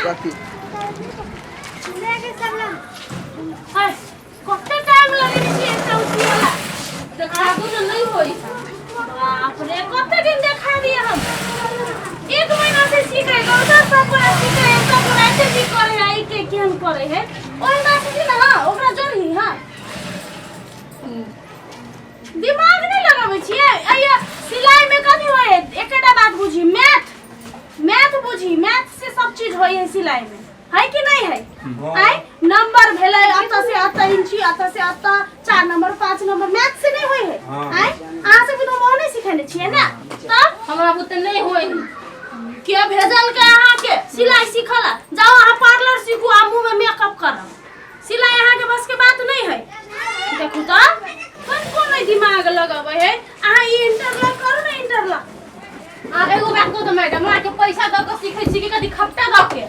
कथी हाय, कते टाइम लगै छै एकटा उठिएला देखाबू ने नहि होई बाप रे कते दिन देखा दिए हम एक महीना से सीखे दोसर सब पूरा सीखे सब पूरा ऐसे भी करे है ई के केहन करे है ओहि बात छै ना हां ओकरा जोड़ही हां दिमाग नहीं लगाबै छियै अइया सिलाई में कथी होय है एकेटा बात बुझी मैथ मैथ बुझी मैथ से सब चीज होय है सिलाई में है कि नहीं है आय नंबर भेलै अतः से अतः इंची अतः से अतः 4 नंबर 5 नंबर मैथ से नहीं होय है आय अहाँ सब तो हम नहीं सिखेने छियै ना तब हमरा बुते नहीं होई के भेजल के अहाँ के सिलाई सिखला जाओ अहाँ पार्लर सीखू आ मुंह में मेकअप करब सिलाई अहाँ के बस के बात नहीं है देखू तो कोन कोन नहीं दिमाग लगाबै है अहाँ ई इंटरलॉक करू ना इंटरलॉक आ एगो बात कहू तो मैडम अहाँके पैसा दऽ के सीखै छी कि कथी खपटा दऽ के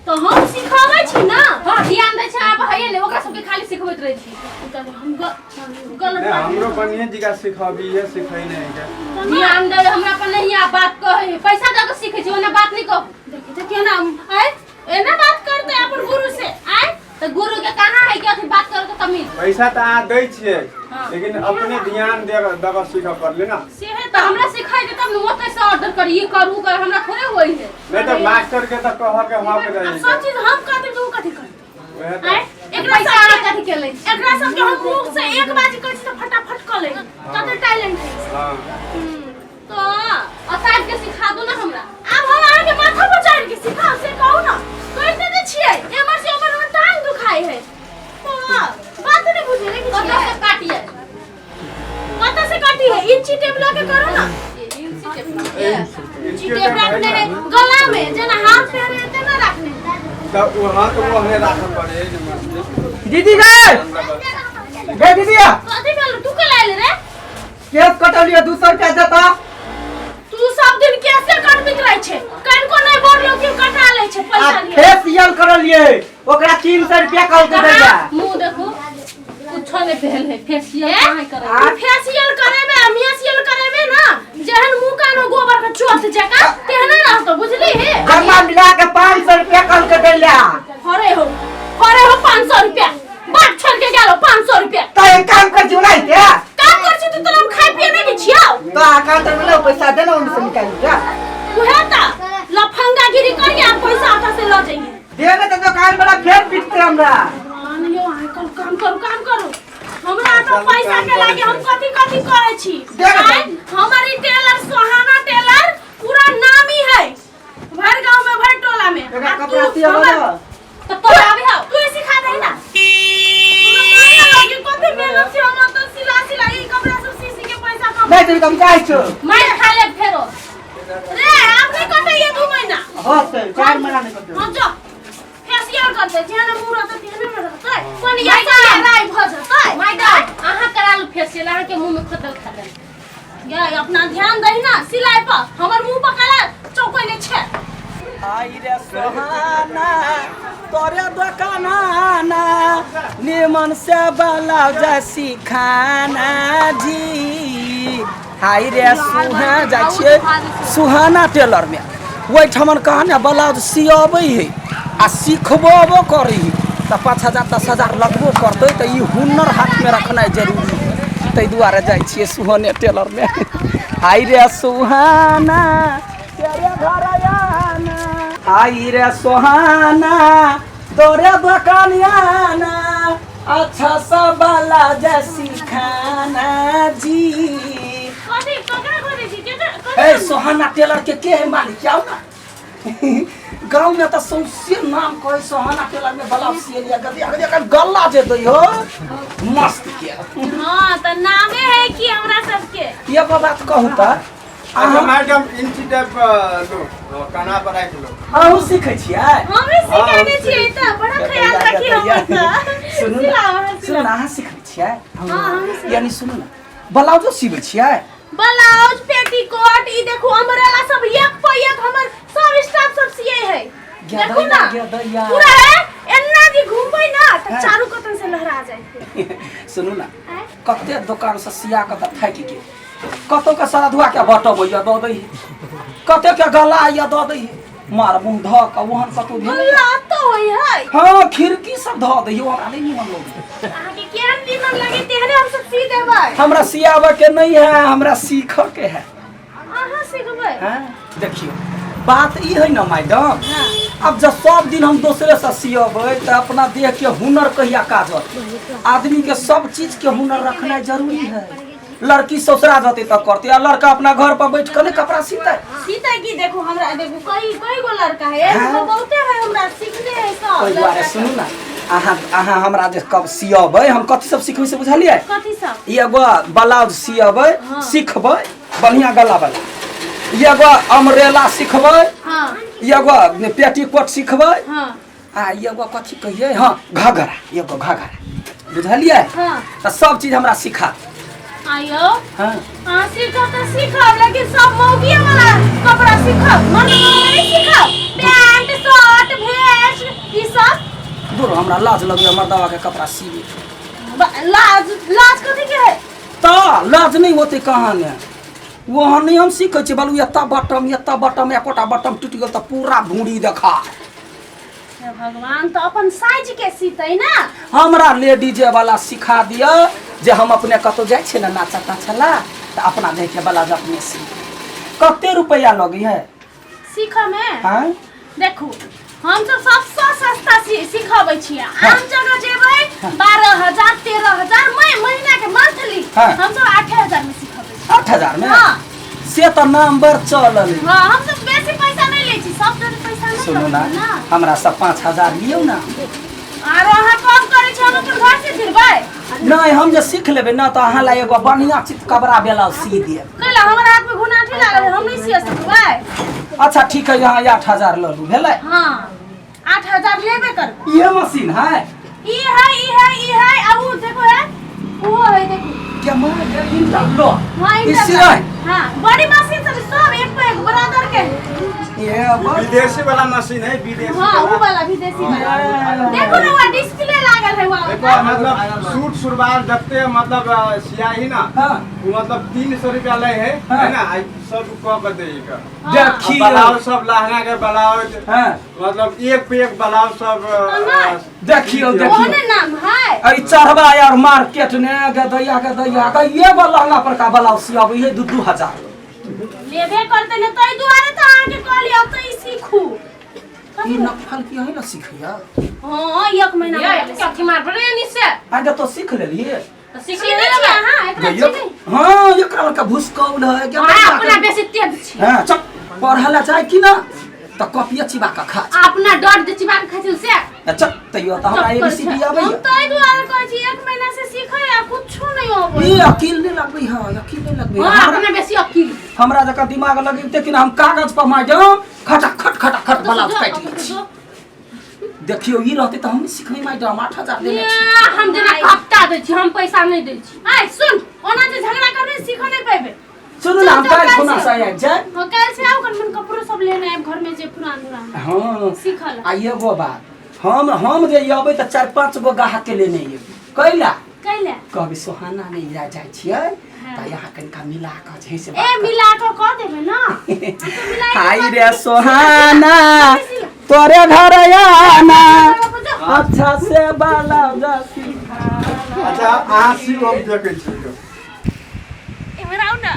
तो हम सिखाबै छी ना हँ ध्यान दै छै अहाँ पर हइए नहि ओकरा सबके खाली सिखबैत रहै छी हम गलत नहीं बात हमरो बढ़िया जगह सिखबी है सिखै नहीं है ध्यान दै हमरा पर नहीं आ बात कहै पैसा दऽ के सीखै छी ओना बात नहीं कहू देखी तो केना आय एना बात करते अपन गुरु से आय तऽ गुरु के कहाँ है कि अथी बात करे के तमीज पैसा तऽ अहाँ दै छियै हाँ। लेकिन अपने ध्यान दे दऽ सीखऽ पड़लै ने से है तऽ हमरा सिखाइ दे तब ने ओतै से ऑर्डर करी ई करू कर हमरा थोड़े होइ है नहीं तऽ मास्टर के तऽ कहऽ के हक अब रही सब चीज हम कहते तो उ कथी करते वएह तऽ आय एकरा पैसा अहाँ सबके कथी के लै छी एकरा सबके हम मुख से एक बाजी कहै छी तऽ फटाफट कऽ ले कते टैलेंट है हाँ तो असाज के सिखा दू ना हमरा आब हम अहाँके माथा पर चढ़ के सिखाउ से कहू ना कहिते तऽ छियै एमहर से ओमहर हमर टांग दुखाइ है तो बात नहि बुझै ने कतऽ किछु से काटिए कतऽ से काटी है इंची टेप लऽ के करू ना इंची टेप लऽ के। इंची टेप रखने है गला में जेना हाथ पहरे है तेना रखने है तऽ वहाँ तऽ ओहने राखऽ पड़े जे मछली दीदी गए गए दीदी कथी भेल तू के लायल रे केस कटलियो 200 रुपया देता तू सब दिन कैसे कटबैत रहै छै कनको नहि बोललो कि कटा लै छै आ पैसा लिए फेसियल करलिए ओकरा 300 रुपया कहल के दैला मुंह देखू कुछो नहीं भेल है फेसियल कहाँ करे आ? तू फेसियल करेबे आ मेसियल करेबे ना जेहन मुंह कान हो गोबर के चोट जका तेहने रहतो बुझली हे जमा मिला के 500 रुपया कहल के दैला हरे हो हरे हो 500 रुपया बाप छोड़ के गेलो 500 रुपया तो एक काम कर जियो नहीं क्या काम कर छी तू तोरा हम खाए पिए नहीं छियो तो अकाउंट में लो पैसा देना उनसे निकाल जा उहे ता लफंगा गिरी करिए आ पैसा आता से ल जाइए देबे तो दुकान वाला फेर पीटते हमरा मान यो आइ कल काम करू काम करू हमरा तो पैसा के लागे हम कथी कथी करै छी देख। आँय, हमर ई टेलर सोहाना टेलर पूरा नामी है भर गांव में भर टोला में एकरा आ तू कपड़ा सियाबो हमर- ना तो तोरा आबे हौ तू ही सिखा दे ना तोरा लागे कते मेहनत से हम तो सिला सिला ई कपड़ा सब सी सी के पैसा कमा नहीं तो हम जाइ छो मार खा ले फेरो रे आप नहीं कटे ये 2 महीना हो से 4 महीना नहीं कटे हम जो फेसियल करते जेहन मुँह रहते तेहने ने रहते कोन ये राय भऽ जेतै मैडम अहाँ करा लू फेसियल अहाँ के मुंह में खोदल खादल गे अपना ध्यान दही ना सिलाई पर हमर मुंह पर काला चौकै नहि छै आई रे सोहाना तोरे दोकानाना निमन से ब्लाउज सिखाना जी हाय रे सुहा जाइ छियै सुहाना टेलरमे ओहिठमन कहाँ ने ब्लाउज सियबै है आ सिखबो करै है तऽ 5,000 10,000 लगबो करतै तऽ ई हुनर हाथमे रखनाइ जरूरी है ताहि दुआरे जाइ छियै सुहने टेलरमे हाय रे सुहाना तेरे घर आना आई रे सोहाना तोरे दोकान आना अच्छा सा वाला जैसी खाना जी कथी ककरा खोजै छी केकर ए सोहाना टेलर के है मालिक आओ ना गाँव में तो सौंसे नाम कहे सोहाना टेलर में बलाव सियलिया गदिया गदिया का गल्ला जे दै हो मस्त के हां त नामे है कि हमरा सबके ये बात कहू त अच्छा अहाँ मैडम इंची टेप लो हाँ, काना पर राखि लो अहूँ सीखै छियै हमे सिखाने छियै त बड़ा ख्याल रखी हमर त सुनू ना सिलाओ सुनू ना अहाँ सीखै छियै हाँ, हमहूँ सीखै यानी सुनू ना ब्लाउजो सिबै छियै ब्लाउज पेटीकोट ई देखू अम्ब्रेला सब एक पर एक हमर सब स्टाफ सब सिए है देखू ना गदैया पूरा है एन्ना जी घूमबै ना त हाँ। चारू कतन से लहरा जाए सुनू ना कते दोकान से सिया के तऽ थाकि गेल कतौ के सरधुआ के बटबै दऽ दै कते के गला या दऽ दै मार मुँह धऽ कऽ ओहन कतौ भेलै। गुल्ला तो होई है। हाँ, खिड़की सब धऽ दैयौ, हमरा नहि निमन लगै। अहाँके केहन निमन लगे तेहने हम सब सी देबै। हमरा सियाबऽ के नहीं है, हमरा सीखऽ के है। अहाँ सिखबै? हाँ, देखियौ बात ई है ना मैडम, हाँ। अब जब सब दिन हम दोसरे से सियबै तऽ अपना देह के हुनर कहिया काज अतै? आदमी के सब चीज के हुनर रखनाइ जरूरी है। लड़की ससुरा जतै तऽ करतै, आ लड़का अपना घर पर बैठ कऽ नहि कपड़ा सीतै? सीता की देखू, हमरा देखू, कई कई गो लड़का है, एगो हाँ। बहुते है, हमरा सीखने है सब ओहि दुआरे लड़का। सुनू ना, अहाँ अहाँ हमरा जे कब सियबै, हम कथी सब सिखबै से बुझलियै? कथी सब? ई एगो ब्लाउज सियबै, सिखबै बढ़िया गला वाला, ई एगो अमरेला सिखबै, हाँ ई एगो पेटीकोट सिखबै, हाँ आ ई एगो कथी कहियै, हाँ घघरा, एगो घघरा, बुझलियै? हाँ। तऽ सब चीज हमरा सिखा। आयो। हाँ। अहाँ सीखब तऽ सीखब, लेकिन सब मौगिए वाला कपड़ा सीखब, मर्द वाला नहीं सीखब। पैंट शर्ट भेस्ट ई सब। दूर, हमरा लाज लगैया मर्दवा के कपड़ा सीबे। लाज लाज कथी के है? तऽ लाज नहि होतै कहाँ ने? ओहन नहि हम सीखै छियै बालू, एता बटम एता बटम, एकोटा बटम टूटि गेल तऽ पूरा भूरी देखा। हे भगवान, तऽ अपन साइज के सीतै ना। हमरा लेडीजे वाला सिखा दिअ, जे हम अपने कतौ जाइ छियै ने नाचा ताचा ला, तऽ अपना देह के ब्लाउज अपने सी। कते रुपैआ लगै है सीखऽ में? हाँ। देखू, हम सब सबसँ सस्ता सिखबै छियै। आम जगह जेबै 12,000 13,000 महीना के, मंथली। हाँ। हम सब 8,000 में सिखबै छियै। 8,000 में? हाँ। से तऽ नंबर चलल। हाँ, हम सब बेसी पैसा नहीं लै छी, सब जगह पैसा नहीं सुनू ना, लगै ना। हमरा सब 5,000 लियौ ना। आरो अहाँ कम करै छी, हम अपन घर से सिखबै। नहि, हम जे सीख लेबै ने तऽ अहाँ ला एगो बढ़िया चितकबरा ब्लाउज सी देब। कैला हमरा हाथ में घुनाठी लागल है, हम नहीं सिया सकबै? अच्छा ठीक है, यहाँ 8,000 लऽ लू, भेलै? हाँ, 8,000 लेबे करबै। इहे मशीन है? ई है, ई है, ई है, आ उ देखो है, वो है, देखो। क्या मार इंटरलॉक? हाँ। ई इंटरलॉक। सिलाई? हाँ, बड़ी मशीन सब सब एक पे एक बराबर के है। ये बस विदेशी वाला मशीन है, विदेशी। हाँ, वो वाला विदेशी वाला, देखो ना, वो डिस्प्ले लागल है वहाँ। देखो, मतलब सूट सुरवार जते मतलब सियाही ना, हाँ। वो मतलब 300 रुपया ले है, हाँ। है ना, आई सब कह के दे का। देखियौ। ब्लाउज सब, लहंगा के ब्लाउज, हाँ। मतलब एक पे एक ब्लाउज सब। नहीं। देखियौ, देखियौ। ओहने नाम है। अरे चढ़बा यार मार्केट ने गे दैया गे दैया गे, ये लहंगा पर का ब्लाउज सियाबै है 2-2 हजार। लेबे करते ने, तै दुआरे तऽ अहाँके कहलियै तऽ ई सीखू। ई नफल की है ना सिखैया? हाँ, एक महीना ये भऽ गेलै। कथी मार पड़े नी से? आगे तो सीख लेलिए। तो सीख सीखने लेने छियै अहाँ एकरा? गैया। चिन्है? हाँ, एकरा बड़का भुसकौल है क्या? हाँ, अपना बेसी तेज छी। हाँ, चल पढ़ला जाय कि ना तऽ कॉपिया चिबा कऽ खा। अपना डर दे चिबा के खाइ छी से। चल, तैयो तऽ हमरा एबीसीडी हम आबैया। तै दुआरे कहै छी, एक महीना से सीखै आ कुछो नहीं अबै। ई अकील नहि लगबै है, अकील नहि लगबै है। हाँ, हमरा अपना बेसी अकील। हमरा जकाँ दिमाग लगेते कि ना, हम कागज पर मैडम खटाखट खटाखट ब्लाउज काटि लै छी। देखियौ, ई रहतै तऽ हम नहि सिखबै मैडम, 8,000 देने छी। ये, हम जेना कप्ता दै छी, हम पैसा नहि दै छी। आइ सुन, ओना जे झगड़ा करबै सीखऽ नहीं पेबै। सुनू ना, हम चल, चल, काल्हि काल्हि खुना से। से आबि जाय। हाँ, काल्हि से आउ, कन कपड़ो सब लेने आयब घर में जे पुरान पुरान। हाँ। सीखल। आ एगो बात, हम जे अबै तऽ चारि पाँच गो गाहक के लेने अयबै। कैला? कैला? कहबै सोहाना नहि जा जाइ छियै तऽ यहाँ कनिका मिला कऽ जे से ए बात मिला कऽ कह देबै ना, हम तऽ मिला कर। हाय रे सोहाना, तोरे घर आना, अच्छा से ब्लाउज सिखाना। अच्छा, अहाँ सीख, हम देखै छी। इम्हर आउ ने।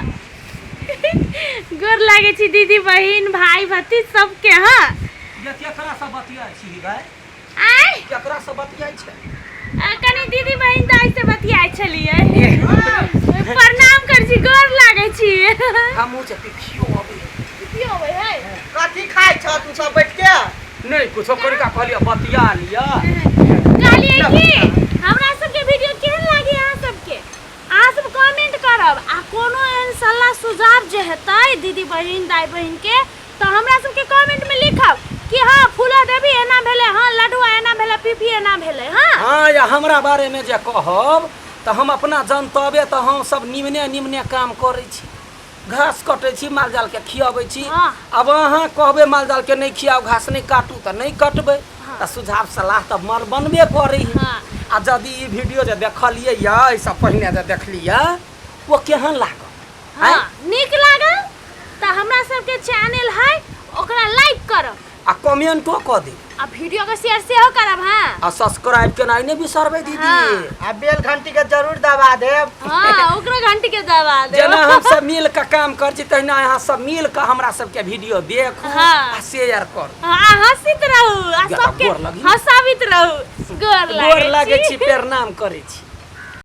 गोर लागै छी दीदी, बहिन, भाई, भतीज सबके। हाँ। ये केकरा से बतियाइ छी भाई? आय? केकरा से बतियाइ छै? कनि दीदी बहिन दाइ से बतियाइ छलियै। प्रणाम कर छी, गोर लागै छी। हमहूँ जे पिफियो अबै। पिपियो अबै है? कथी खाइ छ तू सब बैठ के? नहि कुछो, कनिका कहलियै बतिया लिअ। कहलियै कि हमरा सबके वीडियो केहन लागी अहाँ सबके, अहाँ सब कमेंट करब, आ कोनो एहन सलाह सुझाव जे हेतै दीदी बहिन दाइ बहिन के तऽ हमरा सबके कमेंट में लिखब कि हाँ फूला देवी एना भेलै, हाँ लडुआ एना भेलै, पीपी एना भेलै। हाँ। हाँ, या हमरा बारेमे जे कहब तऽ हम अपना जनतबे तऽ हम सब निमने निमने काम करै छी, घास कटै छी, माल जालके खियाबै छी। आब अहाँ कहबै माल जालके नहि खियाउ, घास नहि काटू, तऽ नहि कटबै। तऽ सुझाव सलाह तऽ मर बनबे करै है। आ यदि ई वीडियो जे देखलियै यऽ, एहिसँ पहिने जे देखलियै, ओ केहन लागल? हाँ, नीक लागल तऽ हमरा सबके चैनल है, ओकरा लाइक करब। कमेंटो कऽ दे। आ वीडियो के शेयर सेहो करब। हाँ, आ सब्सक्राइब केनाइ नहि बिसरबै दीदी। हाँ। आ बेल घंटी के जरूर दबा देब। हाँ, ओकरो घंटी के दबा देब। जेना हम सब मिल के काम कर छी तहिना अहाँ सब मिल के हमरा सबके वीडियो देखू। हाँ। आ शेयर करू। हाँ, आ हंसित रहू आ या, सबके गोर लगी। हंसाबित रहू। गोर गोर लागै लागै छी, प्रणाम करै छी।